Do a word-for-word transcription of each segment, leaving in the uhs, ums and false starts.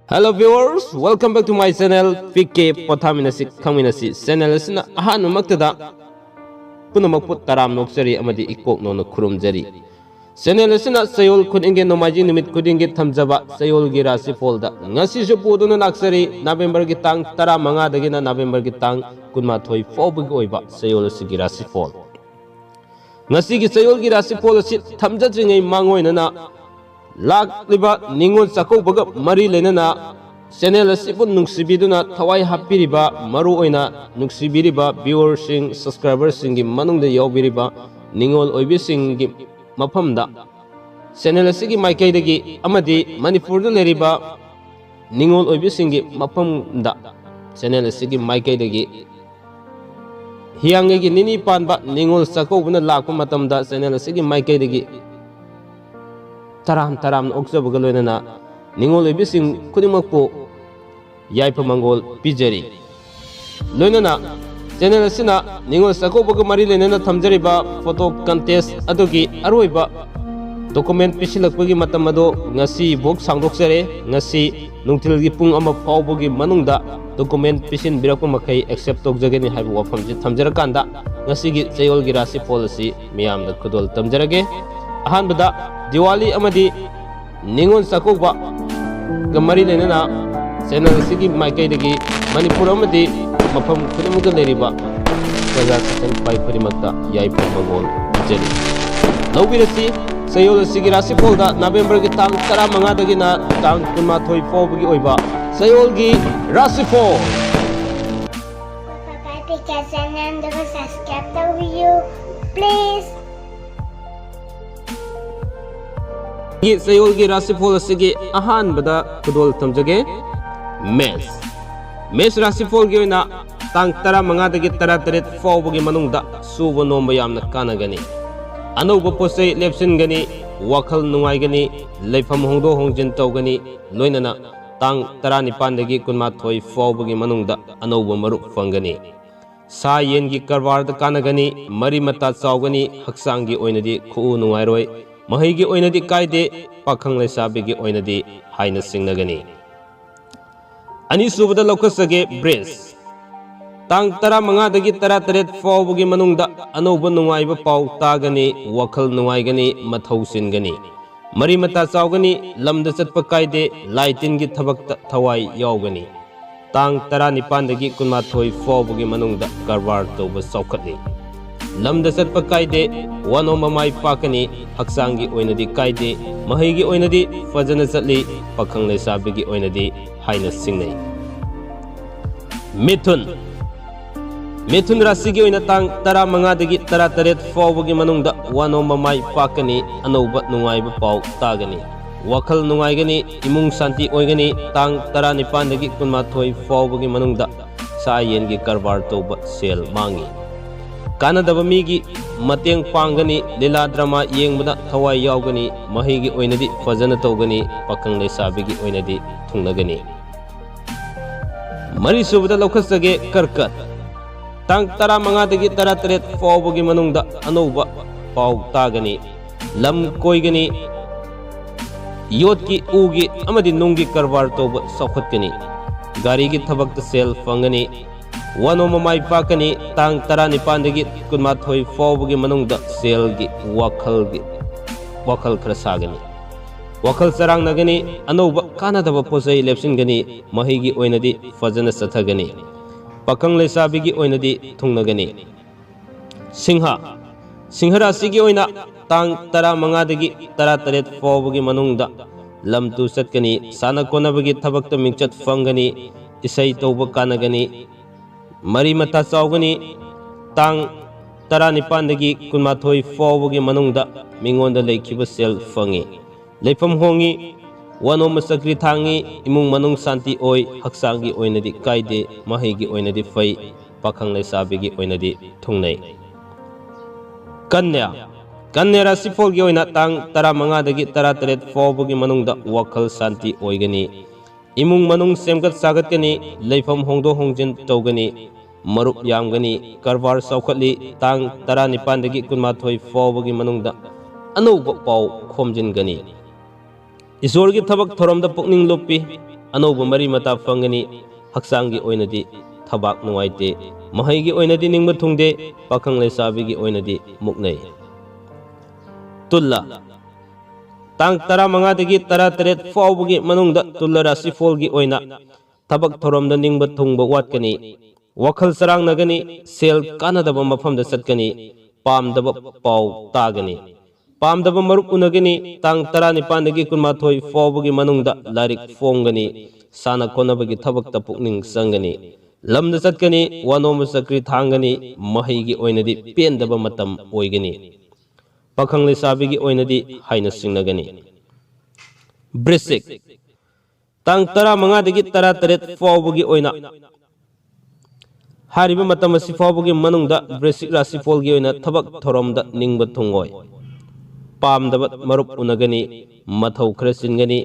Hello viewers, welcome back to my channel P K ꯄꯣꯊꯥꯃꯤꯟꯅꯁꯤ ꯈꯪꯃꯤꯟꯅꯁꯤ꯫ Channel ꯑꯁꯤꯅ ꯑꯍꯥꯟꯕꯃꯛꯇꯗ ꯄꯨꯝꯅꯃꯛꯄꯨ ꯇꯔꯥꯝꯅ ꯑꯣꯛꯆꯔꯤ ꯑꯃꯗꯤ ꯏꯀꯣꯛ ꯅꯧꯅ ꯈꯨꯔꯨꯝꯖꯔꯤ꯫ Channel ꯑꯁꯤꯅ ꯆꯌꯣꯜ ꯈꯨꯗꯤꯡꯒꯤ ꯅꯣꯡꯃꯥꯏꯖꯤꯡ ꯅꯨꯃꯤꯠ ꯈꯨꯗꯤꯡꯒꯤ ꯊꯝꯖꯕ ꯆꯌꯣꯜꯒꯤ ꯔꯥꯁꯤꯐꯣꯜꯗ ꯉꯁꯤꯁꯨ ꯄꯨꯗꯨꯅ ꯂꯥꯛꯆꯔꯤ꯫ November ꯒꯤ ꯇꯥꯡ ꯇꯔꯥꯃꯉꯥꯗꯒꯤꯅ November ꯒꯤ ꯇꯥꯡ ꯀꯨꯟꯃꯥꯊꯣꯏ ꯐꯥꯎꯕꯒꯤ ꯑꯣꯏꯕ ꯆꯌꯣꯜ ꯑꯁꯤꯒꯤ ꯔꯥꯁꯤꯐꯣꯜ꯫ ꯉꯁꯤꯒꯤ ꯆꯌꯣꯜꯒꯤ ꯔꯥꯁꯤꯐꯣꯜ ꯑꯁꯤ ꯊꯝꯖꯗ꯭ꯔꯤꯉꯩ ꯃꯥꯡꯑꯣꯏꯅꯅ ꯂꯥꯛꯂꯤꯕ ꯅꯤꯉꯣꯜ ꯆꯥꯛꯀꯧꯕꯒ ꯃꯔꯤ ꯂꯩꯅꯅ channel ꯑꯁꯤꯕꯨ ꯅꯨꯡꯁꯤꯕꯤꯗꯨꯅ ꯊꯋꯥꯏ ꯍꯥꯞꯄꯤꯔꯤꯕ, ꯃꯔꯨ ꯑꯣꯏꯅ ꯅꯨꯡꯁꯤꯕꯤꯔꯤꯕ viewer ꯁꯤꯡ, subscriber ꯁꯤꯡꯒꯤ ꯃꯅꯨꯡꯗ ꯌꯥꯎꯕꯤꯔꯤꯕ ꯅꯤꯉꯣꯜ ꯑꯣꯏꯕꯤꯁꯤꯡꯒꯤ ꯃꯐꯝꯗ channel ꯑꯁꯤꯒꯤ ꯃꯥꯏꯀꯩꯗꯒꯤ ꯑꯃꯗꯤ ꯃꯅꯤꯄꯨꯔꯗ ꯂꯩꯔꯤꯕ ꯅꯤꯉꯣꯜ ꯑꯣꯏꯕꯤꯁꯤꯡꯒꯤ ꯃꯐꯝꯗ channel ꯑꯁꯤꯒꯤ ꯃꯥꯏꯀꯩꯗꯒꯤ ꯍꯤꯌꯥꯡꯒꯩꯒꯤ ꯅꯤꯅꯤ ꯄꯥꯟꯕ ꯅꯤꯉꯣꯜ ꯆꯥꯛꯀꯧꯕꯅ ꯂꯥꯛꯄ ꯃꯇꯝꯗ channel ꯑꯁꯤꯒꯤ ꯃꯥꯏꯀꯩꯗꯒꯤ ꯇꯔꯥꯝ ꯇꯔꯥꯝꯅ ꯑꯣꯛꯆꯕꯒ ꯂꯣꯏꯅꯅ ꯅꯤꯉꯣꯜ ꯑꯣꯏꯕꯤꯁꯤꯡ ꯈꯨꯗꯤꯡꯃꯛꯄꯨ ꯌꯥꯏꯐ ꯃꯪꯒꯣꯜ ꯄꯤꯖꯔꯤ꯫ ꯂꯣꯏꯅꯅ channel ꯑꯁꯤꯅ ꯅꯤꯉꯣꯜ ꯆꯥꯛꯀꯧꯕꯒ ꯃꯔꯤ ꯂꯩꯅꯅ ꯊꯝꯖꯔꯤꯕ photo contest ꯑꯗꯨꯒꯤ ꯑꯔꯣꯏꯕ document ꯄꯤꯁꯤꯜꯂꯛꯄꯒꯤ ꯃꯇꯝ ꯑꯗꯨ ꯉꯁꯤ ꯐꯥꯎ ꯁꯥꯡꯗꯣꯛꯆꯔꯦ꯫ ꯉꯁꯤ ꯅꯨꯡꯊꯤꯜꯒꯤ ꯄꯨꯡ ꯑꯃ ꯐꯥꯎꯕꯒꯤ ꯃꯅꯨꯡꯗ document ꯄꯤꯁꯤꯟꯕꯤꯔꯛꯄ ꯃꯈꯩ accept ꯇꯧꯖꯒꯅꯤ ꯍꯥꯏꯕ ꯋꯥꯐꯝꯁꯤ ꯊꯝꯖꯔꯀꯥꯟꯗ, ꯉꯁꯤꯒꯤ ꯆꯌꯣꯜꯒꯤ ꯔꯥꯁꯤꯐꯣꯜ ꯑꯁꯤ ꯃꯤꯌꯥꯝꯗ ꯈꯨꯗꯣꯜ ꯇꯝꯖꯔꯒꯦ꯫ ꯑꯍꯥꯟꯕꯗ, ꯗꯤꯋꯥꯂꯤ ꯑꯃꯗꯤ ꯅꯤꯉꯣꯜ ꯆꯥꯛꯀꯧꯕꯒ ꯃꯔꯤ ꯂꯩꯅꯅ channel ꯑꯁꯤꯒꯤ ꯃꯥꯏꯀꯩꯗꯒꯤ ꯃꯅꯤꯄꯨꯔ ꯑꯃꯗꯤ ꯃꯐꯝ ꯈꯨꯗꯤꯡꯃꯛꯇ ꯂꯩꯔꯤꯕ ꯄ꯭ꯔꯖꯥ ꯁꯥꯁꯟ ꯄꯥꯏ ꯈꯨꯗꯤꯡꯃꯛꯇ ꯌꯥꯏꯐ ꯃꯪꯒꯣꯜ ꯄꯤꯖꯔꯤ꯫ ꯂꯧꯕꯤꯔꯁꯤ ꯆꯌꯣꯜ ꯑꯁꯤꯒꯤ ꯔꯥꯁꯤꯐꯣꯜꯗ November ꯒꯤ ꯇꯥꯡ ꯇꯔꯥꯃꯉꯥꯗꯒꯤꯅ ꯇꯥꯡ ꯀꯨꯟꯃꯥꯊꯣꯏ ꯐꯥꯎꯕꯒꯤ ꯑꯣꯏꯕ ꯆꯌꯣꯜꯒꯤ ꯔꯥꯁꯤꯐꯣꯜ꯫ Subscribe ꯇꯧꯕꯤꯌꯨ, please꯫ ꯆꯌꯣꯜꯒꯤ ꯔꯥꯁꯤꯐꯣꯜ ꯑꯁꯤꯒꯤ ꯑꯍꯥꯟꯕꯗ ꯈꯨꯗꯣꯜ ꯇꯝꯖꯒꯦ꯫ ꯃꯦꯁ꯫ ꯃꯦꯁ ꯔꯥꯁꯤꯐꯣꯜꯒꯤ ꯑꯣꯏꯅ ꯇꯥꯡ ꯇꯔꯥꯃꯉꯥꯗꯒꯤ ꯇꯔꯥꯇꯔꯦꯠ ꯐꯥꯎꯕꯒꯤ ꯃꯅꯨꯡꯗ ꯁꯨꯕ ꯅꯣꯝꯕ ꯌꯥꯝꯅ ꯀꯥꯟꯅꯒꯅꯤ꯫ ꯑꯅꯧꯕ ꯄꯣꯠꯆꯩ ꯂꯦꯞꯁꯤꯟꯒꯅꯤ, ꯋꯥꯈꯜ ꯅꯨꯡꯉꯥꯏꯒꯅꯤ, ꯂꯩꯐꯝ ꯍꯣꯡꯗꯣꯛ ꯍꯣꯡꯖꯤꯟ ꯇꯧꯒꯅꯤ, ꯂꯣꯏꯅꯅ ꯇꯥꯡ ꯇꯔꯥꯅꯤꯄꯥꯟꯗꯒꯤ ꯀꯨꯟꯃꯥꯊꯣꯏ ꯐꯥꯎꯕꯒꯤ ꯃꯅꯨꯡꯗ ꯑꯅꯧꯕ ꯃꯔꯨꯞ ꯐꯪꯒꯅꯤ꯫ ꯁꯥ ꯌꯦꯟꯒꯤ ꯀꯔꯕꯥꯔꯗ ꯀꯥꯟꯅꯒꯅꯤ, ꯃꯔꯤ ꯃꯇꯥ ꯆꯥꯎꯒꯅꯤ, ꯍꯛꯆꯥꯡꯒꯤ ꯑꯣꯏꯅꯗꯤ ꯈꯨꯎ ꯅꯨꯡꯉꯥꯏꯔꯣꯏ, ꯃꯍꯩꯒꯤ ꯑꯣꯏꯅꯗꯤ ꯀꯥꯏꯗꯦ, ꯄꯥꯈꯪ ꯂꯩꯁꯥꯕꯤꯒꯤ ꯑꯣꯏꯅꯗꯤ ꯍꯥꯏꯅ ꯁꯤꯡꯅꯒꯅꯤ꯫ ꯑꯅꯤꯁꯨꯕꯗ ꯂꯧꯈꯠꯆꯒꯦ ꯕ꯭ꯔꯤꯖ꯫ ꯇꯥꯡ ꯇꯔꯥꯃꯉꯥꯗꯒꯤ ꯇꯔꯥꯇꯔꯦꯠ ꯐꯥꯎꯕꯒꯤ ꯃꯅꯨꯡꯗ ꯑꯅꯧꯕ ꯅꯨꯡꯉꯥꯏꯕ ꯄꯥꯎ ꯇꯥꯒꯅꯤ, ꯋꯥꯈꯜ ꯅꯨꯡꯉꯥꯏꯒꯅꯤ, ꯃꯊꯧ ꯆꯤꯟꯒꯅꯤ꯫ ꯃꯔꯤ ꯃꯇꯥ ꯆꯥꯎꯒꯅꯤ, ꯂꯝꯗ ꯆꯠꯄ ꯀꯥꯏꯗꯦ, ꯂꯥꯏ ꯇꯤꯟꯒꯤ ꯊꯕꯛꯇ ꯊꯋꯥꯏ ꯌꯥꯎꯒꯅꯤ꯫ ꯇꯥꯡ ꯇꯔꯥꯅꯤꯄꯥꯟꯗꯒꯤ ꯀꯨꯟꯃꯥꯊꯣꯏ ꯐꯥꯎꯕꯒꯤ ꯃꯅꯨꯡꯗ ꯀꯔꯕꯥꯔ ꯇꯧꯕ ꯆꯥꯎꯈꯠꯂꯤ꯫ ꯂꯝꯗ ꯆꯠꯄ ꯀꯥꯏꯗꯦ, ꯋꯥꯅꯣꯝꯕ ꯃꯥꯏ ꯄꯥꯛꯀꯅꯤ, ꯍꯛꯆꯥꯡꯒꯤ ꯑꯣꯏꯅꯗꯤ ꯀꯥꯏꯗꯦ, ꯃꯍꯩꯒꯤ ꯑꯣꯏꯅꯗꯤ ꯐꯖꯅ ꯆꯠꯂꯤ, ꯄꯥꯈꯪ ꯂꯩꯁꯥꯕꯤꯒꯤ ꯑꯣꯏꯅꯗꯤ ꯍꯥꯏꯅ ꯁꯤꯡꯅꯩ꯫ ꯃꯤꯊꯨꯟ꯫ ꯃꯤꯊꯨꯟ ꯔꯥꯁꯤꯒꯤ ꯑꯣꯏꯅ ꯇꯥꯡ ꯇꯔꯥꯃꯉꯥꯗꯒꯤ ꯇꯔꯥꯇꯔꯦꯠ ꯐꯥꯎꯕꯒꯤ ꯃꯅꯨꯡꯗ ꯋꯥꯅꯣꯝꯕ ꯃꯥꯏ ꯄꯥꯛꯀꯅꯤ, ꯑꯅꯧꯕ ꯅꯨꯡꯉꯥꯏꯕ ꯄꯥꯎ ꯇꯥꯒꯅꯤ꯫ ꯋꯥꯈꯜ ꯅꯨꯡꯉꯥꯏꯒꯅꯤ, ꯏꯃꯨꯡ ꯁꯥꯟꯇꯤ ꯑꯣꯏꯒꯅꯤ꯫ ꯇꯥꯡ ꯇꯔꯥꯅꯤꯄꯥꯟꯗꯒꯤ ꯀꯨꯟꯃꯥꯊꯣꯏ ꯐꯥꯎꯕꯒꯤ ꯃꯅꯨꯡꯗ ꯁꯥ ꯌꯦꯟꯒꯤ ꯀꯔꯕꯥꯔ ꯇꯧꯕ ꯁꯦꯜ ꯃꯥꯡꯉꯤ꯫ ꯀꯥꯟꯅꯗꯕ ꯃꯤꯒꯤ ꯃꯇꯦꯡ ꯄꯥꯡꯒꯅꯤ, ꯂꯤꯂꯥ ꯗ꯭ꯔꯃꯥ ꯌꯦꯡꯕꯗ ꯊꯋꯥꯏ ꯌꯥꯎꯒꯅꯤ, ꯃꯍꯩꯒꯤ ꯑꯣꯏꯅꯗꯤ ꯐꯖꯅ ꯇꯧꯒꯅꯤ, ꯄꯥꯈꯪ ꯂꯩꯁꯥꯕꯤꯒꯤ ꯑꯣꯏꯅꯗꯤ ꯊꯨꯡꯅꯒꯅꯤ꯫ ꯃꯔꯤꯁꯨꯕꯗ ꯂꯧꯈꯠꯆꯒꯦ ꯀꯔꯀꯠ꯫ ꯇꯥꯡ ꯇꯔꯥꯃꯉꯥꯗꯒꯤ ꯇꯔꯥꯇꯔꯦꯠ ꯐꯥꯎꯕꯒꯤ ꯃꯅꯨꯡꯗ ꯑꯅꯧꯕ ꯄꯥꯎ ꯇꯥꯒꯅꯤ꯫ ꯂꯝ ꯀꯣꯏꯒꯅꯤ꯫ ꯌꯣꯠꯀꯤ, ꯎꯒꯤ ꯑꯃꯗꯤ ꯅꯨꯡꯒꯤ ꯀꯔꯕꯥꯔ ꯇꯧꯕ ꯆꯥꯎꯈꯠꯀꯅꯤ꯫ ꯒꯥꯔꯤꯒꯤ ꯊꯕꯛꯇ ꯁꯦꯜ ꯐꯪꯒꯅꯤ꯫ ꯋꯥꯅꯣꯝꯕ ꯃꯥꯏ ꯄꯥꯛꯀꯅꯤ꯫ ꯇꯥꯡ ꯇꯔꯥꯅꯤꯄꯥꯟꯗꯒꯤ ꯀꯨꯟꯃꯥꯊꯣꯏ ꯐꯥꯎꯕꯒꯤ ꯃꯅꯨꯡꯗ ꯁꯦꯜꯒꯤ ꯋꯥꯈꯜꯒꯤ ꯋꯥꯈꯜ ꯈꯔ ꯁꯥꯒꯅꯤ꯫ ꯋꯥꯈꯜ ꯆꯔꯥꯡꯅꯒꯅꯤ꯫ ꯑꯅꯧꯕ ꯀꯥꯟꯅꯗꯕ ꯄꯣꯠꯆꯩ ꯂꯦꯞꯁꯤꯟꯒꯅꯤ꯫ ꯃꯍꯩꯒꯤ ꯑꯣꯏꯅꯗꯤ ꯐꯖꯅ ꯆꯠꯊꯒꯅꯤ꯫ ꯄꯥꯈꯪ ꯂꯩꯁꯥꯕꯤꯒꯤ ꯑꯣꯏꯅꯗꯤ ꯊꯨꯡꯅꯒꯅꯤ꯫ ꯁꯤꯡꯍ꯫ ꯁꯤꯡꯍ ꯔꯥꯁꯤꯒꯤ ꯑꯣꯏꯅ ꯇꯥꯡ ꯇꯔꯥꯃꯉꯥꯗꯒꯤ ꯇꯔꯥꯇꯔꯦꯠ ꯐꯥꯎꯕꯒꯤ ꯃꯅꯨꯡꯗ ꯂꯝ ꯇꯨ ꯆꯠꯀꯅꯤ꯫ ꯁꯥꯟꯅ ꯈꯣꯠꯅꯕꯒꯤ ꯊꯕꯛꯇ ꯃꯤꯡꯆꯠ ꯐꯪꯒꯅꯤ꯫ ꯏꯁꯩ ꯇꯧꯕ ꯀꯥꯟꯅꯒꯅꯤ꯫ ꯃꯔꯤ ꯃꯇꯥ ꯆꯥꯎꯒꯅꯤ꯫ ꯇꯥꯡ ꯇꯔꯥꯅꯤꯄꯥꯟꯗꯒꯤ ꯀꯨꯟꯃꯥꯊꯣꯏ ꯐꯥꯎꯕꯒꯤ ꯃꯅꯨꯡꯗ ꯃꯤꯉꯣꯟꯗ ꯂꯩꯈꯤꯕ ꯁꯦꯜ ꯐꯪꯉꯤ꯫ ꯂꯩꯐꯝ ꯍꯣꯡꯉꯤ꯫ ꯋꯥꯅꯣꯝꯕ ꯆꯀ꯭ꯔꯤ ꯊꯥꯡꯉꯤ꯫ ꯏꯃꯨꯡ ꯃꯅꯨꯡ ꯁꯥꯟꯇꯤ ꯑꯣꯏ꯫ ꯍꯛꯆꯥꯡꯒꯤ ꯑꯣꯏꯅꯗꯤ ꯀꯥꯏꯗꯦ꯫ ꯃꯍꯩꯒꯤ ꯑꯣꯏꯅꯗꯤ ꯐꯩ꯫ ꯄꯥꯈꯪ ꯂꯩꯁꯥꯕꯤꯒꯤ ꯑꯣꯏꯅꯗꯤ ꯊꯨꯡꯅꯩ꯫ ꯀꯟꯌꯥ꯫ ꯀꯟꯌꯥ ꯔꯥꯁꯤꯐꯣꯜꯒꯤ ꯑꯣꯏꯅ ꯇꯥꯡ ꯇꯔꯥꯃꯉꯥꯗꯒꯤ ꯇꯔꯥꯇꯔꯦꯠ ꯐꯥꯎꯕꯒꯤ ꯃꯅꯨꯡꯗ ꯋꯥꯈꯜ ꯁꯥꯟꯇꯤ ꯑꯣꯏꯒꯅꯤ꯫ ꯏꯃꯨꯡ ꯃꯅꯨꯡ ꯁꯦꯝꯒꯠ ꯁꯥꯒꯠꯀꯅꯤ꯫ ꯂꯩꯐꯝ ꯍꯣꯡꯗꯣꯛ ꯍꯣꯡꯖꯤꯟ ꯇꯧꯒꯅꯤ꯫ ꯃꯔꯨꯞ ꯌꯥꯝꯒꯅꯤ꯫ ꯀꯔꯕꯥꯔ ꯆꯥꯎꯈꯠꯂꯤ꯫ ꯇꯥꯡ ꯇꯔꯥꯅꯤꯄꯥꯟꯗꯒꯤ ꯀꯨꯟꯃꯥꯊꯣꯏ ꯐꯥꯎꯕꯒꯤ ꯃꯅꯨꯡꯗ ꯑꯅꯧꯕ ꯄꯥꯎ ꯈꯣꯝꯖꯤꯟꯒꯅꯤ꯫ ꯏꯁꯣꯔꯒꯤ ꯊꯕꯛ ꯊꯧꯔꯝꯗ ꯄꯨꯛꯅꯤꯡ ꯂꯨꯞꯄꯤ꯫ ꯑꯅꯧꯕ ꯃꯔꯤ ꯃꯇꯥ ꯐꯪꯒꯅꯤ꯫ ꯍꯛꯆꯥꯡꯒꯤ ꯑꯣꯏꯅꯗꯤ ꯊꯕꯥꯛ ꯅꯨꯡꯉꯥꯏꯇꯦ꯫ ꯃꯍꯩꯒꯤ ꯑꯣꯏꯅꯗꯤ ꯅꯤꯡꯕ ꯊꯨꯡꯗꯦ꯫ ꯄꯥꯈꯪ ꯂꯩꯁꯥꯕꯤꯒꯤ ꯑꯣꯏꯅꯗꯤ ꯃꯨꯛꯅꯩ꯫ ꯇꯨꯂꯥ꯫ ꯇꯥꯡ ꯇꯔꯥꯃꯉꯥꯗꯒꯤ ꯇꯔꯥꯇꯔꯦꯠ ꯐꯥꯎꯕꯒꯤ ꯃꯅꯨꯡꯗ ꯇꯨꯂꯥ ꯔꯥꯁꯤꯐꯣꯜꯒꯤ ꯑꯣꯏꯅ ꯊꯕꯛ ꯊꯧꯔꯝꯗ ꯅꯤꯡꯕ ꯊꯨꯡꯕ ꯋꯥꯠꯀꯅꯤ꯫ ꯋꯥꯈꯜ ꯆꯔꯥꯡꯅꯒꯅꯤ꯫ ꯁꯦꯜ ꯀꯥꯟꯅꯗꯕ ꯃꯐꯝꯗ ꯆꯠꯀꯅꯤ꯫ ꯄꯥꯝꯗꯕ ꯄꯥꯎ ꯇꯥꯒꯅꯤ꯫ ꯄꯥꯝꯗꯕ ꯃꯔꯨꯞ ꯎꯅꯒꯅꯤ꯫ ꯇꯥꯡ ꯇꯔꯥꯅꯤꯄꯥꯟꯗꯒꯤ ꯀꯨꯟꯃꯥꯊꯣꯏ ꯐꯥꯎꯕꯒꯤ ꯃꯅꯨꯡꯗ ꯂꯥꯏꯔꯤꯛ ꯐꯣꯡꯒꯅꯤ꯫ ꯁꯥꯟꯅ ꯈꯣꯠꯅꯕꯒꯤ ꯊꯕꯛꯇ ꯄꯨꯛꯅꯤꯡ ꯆꯪꯒꯅꯤ꯫ ꯂꯝꯗ ꯆꯠꯀꯅꯤ꯫ ꯋꯥꯅꯣꯝꯕ ꯆꯀ꯭ꯔꯤ ꯊꯥꯡꯒꯅꯤ꯫ ꯃꯍꯩꯒꯤ ꯑꯣꯏꯅꯗꯤ ꯄꯦꯟꯗꯕ ꯃꯇꯝ ꯑꯣꯏꯒꯅꯤ꯫ ꯄꯥꯈꯪ ꯂꯩꯁꯥꯕꯤꯒꯤ ꯑꯣꯏꯅꯗꯤ ꯍꯥꯏꯅ ꯁꯤꯡꯅꯒꯅꯤ꯫ ꯕ꯭ꯔꯤꯁꯤꯛ꯫ ꯇꯥꯡ ꯇꯔꯥꯃꯉꯥꯗꯒꯤ ꯇꯔꯥꯇꯔꯦꯠ ꯐꯥꯎꯕꯒꯤ ꯑꯣꯏꯅ ꯍꯥꯏꯔꯤꯕ ꯃꯇꯝ ꯑꯁꯤ ꯐꯥꯎꯕꯒꯤ ꯃꯅꯨꯡꯗ ꯕ꯭ꯔꯤꯁꯤꯛ ꯔꯥꯁꯤꯐꯣꯜꯒꯤ ꯑꯣꯏꯅ ꯊꯕꯛ ꯊꯧꯔꯝꯗ ꯅꯤꯡꯕ ꯊꯨꯡꯉꯣꯏ꯫ ꯄꯥꯝꯗꯕ ꯃꯔꯨꯞ ꯎꯅꯒꯅꯤ꯫ ꯃꯊꯧ ꯈꯔ ꯆꯤꯟꯒꯅꯤ꯫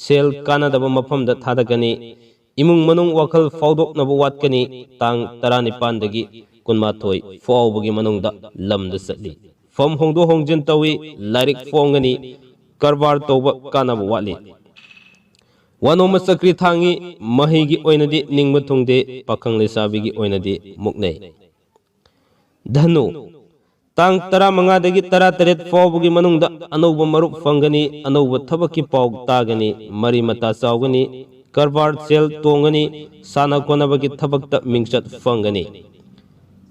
ꯁꯦꯜ ꯀꯥꯟꯅꯗꯕ ꯃꯐꯝꯗ ꯊꯥꯗꯒꯅꯤ꯫ ꯏꯃꯨꯡ ꯃꯅꯨꯡ ꯋꯥꯈꯜ ꯐꯥꯎꯗꯣꯛꯅꯕ ꯋꯥꯠꯀꯅꯤ꯫ ꯇꯥꯡ ꯇꯔꯥꯅꯤꯄꯥꯟꯗꯒꯤ ꯀꯨꯟꯃꯥꯊꯣꯏ ꯐꯥꯎꯕꯒꯤ ꯃꯅꯨꯡꯗ ꯂꯝꯗ ꯆꯠꯂꯤ꯫ ꯐꯝ ꯍꯣꯡꯗꯣꯛ ꯍꯣꯡꯖꯤꯟ ꯇꯧꯏ꯫ ꯂꯥꯏꯔꯤꯛ ꯐꯣꯡꯒꯅꯤ꯫ ꯀꯔꯕꯥꯔ ꯇꯧꯕ ꯀꯥꯟꯅꯕ ꯋꯥꯠꯂꯤ꯫ ꯋꯥꯅꯣꯝꯕ ꯆꯀ꯭ꯔꯤ ꯊꯥꯡꯉꯤ꯫ ꯃꯍꯩꯒꯤ ꯑꯣꯏꯅꯗꯤ ꯅꯤꯡꯕ ꯊꯨꯡꯗꯦ꯫ ꯄꯥꯈꯪ ꯂꯩꯁꯥꯕꯤꯒꯤ ꯑꯣꯏꯅꯗꯤ ꯃꯨꯛꯅꯩ꯫ ꯙꯅꯨ꯫ ꯇꯥꯡ ꯇꯔꯥꯃꯉꯥꯗꯒꯤ ꯇꯔꯥꯇꯔꯦꯠ ꯐꯥꯎꯕꯒꯤ ꯃꯅꯨꯡꯗ ꯑꯅꯧꯕ ꯃꯔꯨꯞ ꯐꯪꯒꯅꯤ꯫ ꯑꯅꯧꯕ ꯊꯕꯛꯀꯤ ꯄꯥꯎ ꯇꯥꯒꯅꯤ꯫ ꯃꯔꯤ ꯃꯇꯥ ꯆꯥꯎꯒꯅꯤ꯫ ꯀꯔꯕꯥꯔ ꯁꯦꯜ ꯇꯣꯡꯒꯅꯤ꯫ ꯁꯥꯟꯅ ꯈꯣꯠꯅꯕꯒꯤ ꯊꯕꯛꯇ ꯃꯤꯡꯆꯠ ꯐꯪꯒꯅꯤ꯫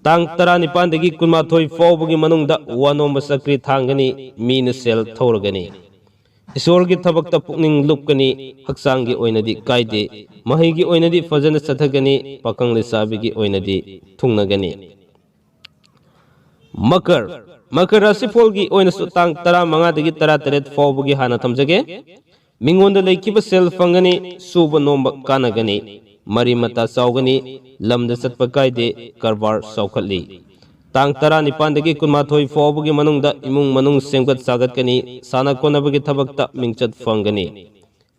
ꯇꯥꯡ ꯇꯔꯥꯅꯤꯄꯥꯟꯗꯒꯤ ꯀꯨꯟꯃꯥꯊꯣꯏ ꯐꯥꯎꯕꯒꯤ ꯃꯅꯨꯡꯗ ꯋꯥꯅꯣꯝꯕ ꯆꯀ꯭ꯔꯤ ꯊꯥꯡꯒꯅꯤ꯫ ꯃꯤꯅ ꯁꯦꯜ ꯊꯧꯔꯒꯅꯤ꯫ ꯏꯁꯣꯔꯒꯤ ꯊꯕꯛꯇ ꯄꯨꯛꯅꯤꯡ ꯂꯨꯞꯀꯅꯤ꯫ ꯍꯛꯆꯥꯡꯒꯤ ꯑꯣꯏꯅꯗꯤ ꯀꯥꯏꯗꯦ꯫ ꯃꯍꯩꯒꯤ ꯑꯣꯏꯅꯗꯤ ꯐꯖꯅ ꯆꯠꯊꯒꯅꯤ꯫ ꯄꯥꯈꯪ ꯂꯩꯁꯥꯕꯤꯒꯤ ꯑꯣꯏꯅꯗꯤ ꯊꯨꯡꯅꯒꯅꯤ꯫ ꯃꯀꯔ꯫ ꯃꯀꯔ ꯔꯥꯁꯤꯐꯣꯜꯒꯤ ꯑꯣꯏꯅꯁꯨ ꯇꯥꯡ ꯇꯔꯥꯃꯉꯥꯗꯒꯤ ꯇꯔꯥꯇꯔꯦꯠ ꯐꯥꯎꯕꯒꯤ ꯍꯥꯟꯅ ꯊꯝꯖꯒꯦ꯫ ꯃꯤꯉꯣꯟꯗ ꯂꯩꯈꯤꯕ ꯁꯦꯜ ꯐꯪꯒꯅꯤ꯫ ꯁꯨꯕ ꯅꯣꯝꯕ ꯀꯥꯟꯅꯒꯅꯤ꯫ ꯃꯔꯤ ꯃꯇꯥ ꯆꯥꯎꯒꯅꯤ꯫ ꯂꯝꯗ ꯆꯠꯄ ꯀꯥꯏꯗꯦ꯫ ꯀꯔꯕꯥꯔ ꯆꯥꯎꯈꯠꯂꯤ꯫ ꯇꯥꯡ ꯇꯔꯥꯅꯤꯄꯥꯟꯗꯒꯤ ꯀꯨꯟꯃꯥꯊꯣꯏ ꯐꯥꯎꯕꯒꯤ ꯃꯅꯨꯡꯗ ꯏꯃꯨꯡ ꯃꯅꯨꯡ ꯁꯦꯝꯒꯠ ꯁꯥꯒꯠꯀꯅꯤ꯫ ꯁꯥꯟꯅ ꯈꯣꯠꯅꯕꯒꯤ ꯊꯕꯛꯇ ꯃꯤꯡꯆꯠ ꯐꯪꯒꯅꯤ꯫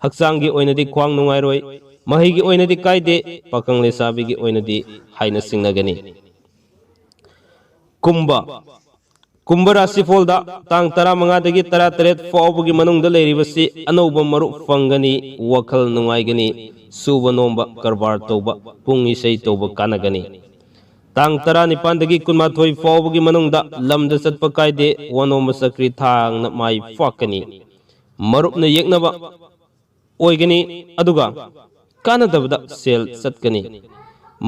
ꯍꯛꯆꯥꯡꯒꯤ ꯑꯣꯏꯅꯗꯤ ꯈ꯭ꯋꯥꯡ ꯅꯨꯡꯉꯥꯏꯔꯣꯏ꯫ ꯃꯍꯩꯒꯤ ꯑꯣꯏꯅꯗꯤ ꯀꯥꯏꯗꯦ꯫ ꯄꯥꯈꯪ ꯂꯩꯁꯥꯕꯤꯒꯤ ꯑꯣꯏꯅꯗꯤ ꯍꯥꯏꯅ ꯁꯤꯡꯅꯒꯅꯤ꯫ ꯀꯨꯝꯕ꯫ ꯀꯨꯝꯚ ꯔꯥꯁꯤꯐꯣꯜꯗ ꯇꯥꯡ ꯇꯔꯥꯃꯉꯥꯗꯒꯤ ꯇꯔꯥꯇꯔꯦꯠ ꯐꯥꯎꯕꯒꯤ ꯃꯅꯨꯡꯗ ꯂꯩꯔꯤꯕꯁꯤ ꯑꯅꯧꯕ ꯃꯔꯨꯞ ꯐꯪꯒꯅꯤ, ꯋꯥꯈꯜ ꯅꯨꯡꯉꯥꯏꯒꯅꯤ, ꯁꯨꯕ ꯅꯣꯝꯕ, ꯀꯔꯕꯥꯔ ꯇꯧꯕ, ꯄꯨꯡ ꯏꯁꯩ ꯇꯧꯕ ꯀꯥꯟꯅꯒꯅꯤ꯫ ꯇꯥꯡ ꯇꯔꯥꯅꯤꯄꯥꯟꯗꯒꯤ ꯀꯨꯟꯃꯥꯊꯣꯏ ꯐꯥꯎꯕꯒꯤ ꯃꯅꯨꯡꯗ ꯂꯝꯗ ꯆꯠꯄ ꯀꯥꯏꯗꯦ, ꯋꯥꯅꯣꯝꯕ ꯆꯀ꯭ꯔꯤ ꯊꯥꯡꯅ ꯃꯥꯏ ꯄꯥꯛꯀꯅꯤ꯫ ꯃꯔꯨꯞꯅ ꯌꯦꯛꯅꯕ ꯑꯣꯏꯒꯅꯤ, ꯑꯗꯨꯒ ꯀꯥꯟꯅꯗꯕꯗ ꯁꯦꯜ ꯆꯠꯀꯅꯤ꯫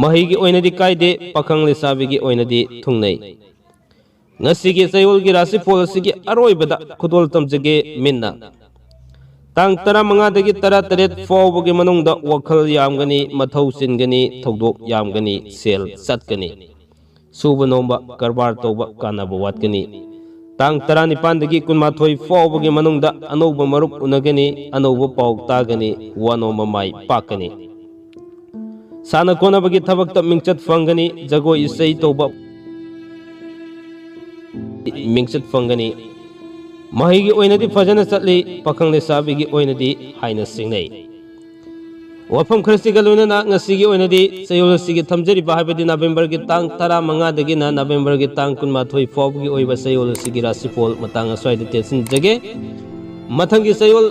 ꯃꯍꯩꯒꯤ ꯑꯣꯏꯅꯗꯤ ꯀꯥꯏꯗꯦ, ꯄꯥꯈꯪ ꯂꯩꯁꯥꯕꯤꯒꯤ ꯑꯣꯏꯅꯗꯤ ꯊꯨꯡꯅꯩ꯫ ꯉꯁꯤꯒꯤ ꯆꯌꯣꯜꯒꯤ ꯔꯥꯁꯤꯐꯣꯜ ꯑꯁꯤꯒꯤ ꯑꯔꯣꯏꯕꯗ ꯈꯨꯗꯣꯜ ꯇꯝꯖꯒꯦ ꯃꯤꯟꯅ꯫ ꯇꯥꯡ ꯇꯔꯥꯃꯉꯥꯗꯒꯤ ꯇꯔꯥꯇꯔꯦꯠ ꯐꯥꯎꯕꯒꯤ ꯃꯅꯨꯡꯗ ꯋꯥꯈꯜ ꯌꯥꯝꯒꯅꯤ, ꯃꯊꯧ ꯆꯤꯟꯒꯅꯤ, ꯊꯧꯗꯣꯛ ꯌꯥꯝꯒꯅꯤ, ꯁꯦꯜ ꯆꯠꯀꯅꯤ꯫ ꯁꯨꯕ ꯅꯣꯝꯕ, ꯀꯔꯕꯥꯔ ꯇꯧꯕ ꯀꯥꯟꯅꯕ ꯋꯥꯠꯀꯅꯤ꯫ ꯇꯥꯡ ꯇꯔꯥꯅꯤꯄꯥꯟꯗꯒꯤ ꯀꯨꯟꯃꯥꯊꯣꯏ ꯐꯥꯎꯕꯒꯤ ꯃꯅꯨꯡꯗ ꯑꯅꯧꯕ ꯃꯔꯨꯞ ꯎꯅꯒꯅꯤ, ꯑꯅꯧꯕ ꯄꯥꯎ ꯇꯥꯒꯅꯤ, ꯋꯥꯅꯣꯝꯕ ꯃꯥꯏ ꯄꯥꯛꯀꯅꯤ꯫ ꯁꯥꯟꯅ ꯈꯣꯠꯅꯕꯒꯤ ꯊꯕꯛꯇ ꯃꯤꯡꯆꯠ ꯐꯪꯒꯅꯤ, ꯖꯒꯣꯏ ꯏꯁꯩ ꯇꯧꯕ ꯃꯤꯡꯆꯠ ꯐꯪꯒꯅꯤ꯫ ꯃꯍꯩꯒꯤ ꯑꯣꯏꯅꯗꯤ ꯐꯖꯅ ꯆꯠꯂꯤ, ꯄꯥꯈꯪ ꯂꯩꯁꯥꯕꯤꯒꯤ ꯑꯣꯏꯅꯗꯤ ꯍꯥꯏꯅ ꯁꯤꯡꯅꯩ꯫ ꯋꯥꯐꯝ ꯈꯔꯁꯤꯒ ꯂꯣꯏꯅꯅ ꯉꯁꯤꯒꯤ ꯑꯣꯏꯅꯗꯤ ꯆꯌꯣꯜ ꯑꯁꯤꯒꯤ ꯊꯝꯖꯔꯤꯕ, ꯍꯥꯏꯕꯗꯤ ꯅꯕꯦꯝꯕꯔꯒꯤ ꯇꯥꯡ ꯇꯔꯥꯃꯉꯥꯗꯒꯤꯅ ꯅꯕꯦꯝꯕꯔꯒꯤ ꯇꯥꯡ ꯀꯨꯟꯃꯥꯊꯣꯏ ꯐꯥꯎꯕꯒꯤ ꯑꯣꯏꯕ ꯆꯌꯣꯜ ꯑꯁꯤꯒꯤ ꯔꯥꯁꯤꯐꯣꯜ ꯃꯇꯥꯡ ꯑꯁ꯭ꯋꯥꯏꯗ ꯇꯦꯟꯁꯤꯟꯖꯒꯦ꯫ ꯃꯊꯪꯒꯤ ꯆꯌꯣꯜ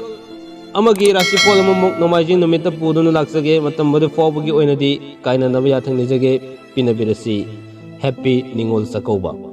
ꯑꯃꯒꯤ ꯔꯥꯁꯤꯐꯣꯜ ꯑꯃꯃꯨꯛ ꯅꯣꯡꯃꯥꯏꯖꯤꯡ ꯅꯨꯃꯤꯠꯇ ꯄꯨꯗꯨꯅ ꯂꯥꯛꯆꯒꯦ꯫ ꯃꯇꯝ ꯑꯗꯨ ꯐꯥꯎꯕꯒꯤ ꯑꯣꯏꯅꯗꯤ ꯀꯥꯏꯅꯅꯕ ꯌꯥꯊꯪ ꯅꯤꯖꯒꯦ꯫ ꯄꯤꯅꯕꯤꯔꯁꯤ꯫ ꯍꯦꯄꯤ ꯅꯤꯉꯣꯜ ꯆꯥꯛꯀꯧꯕ꯫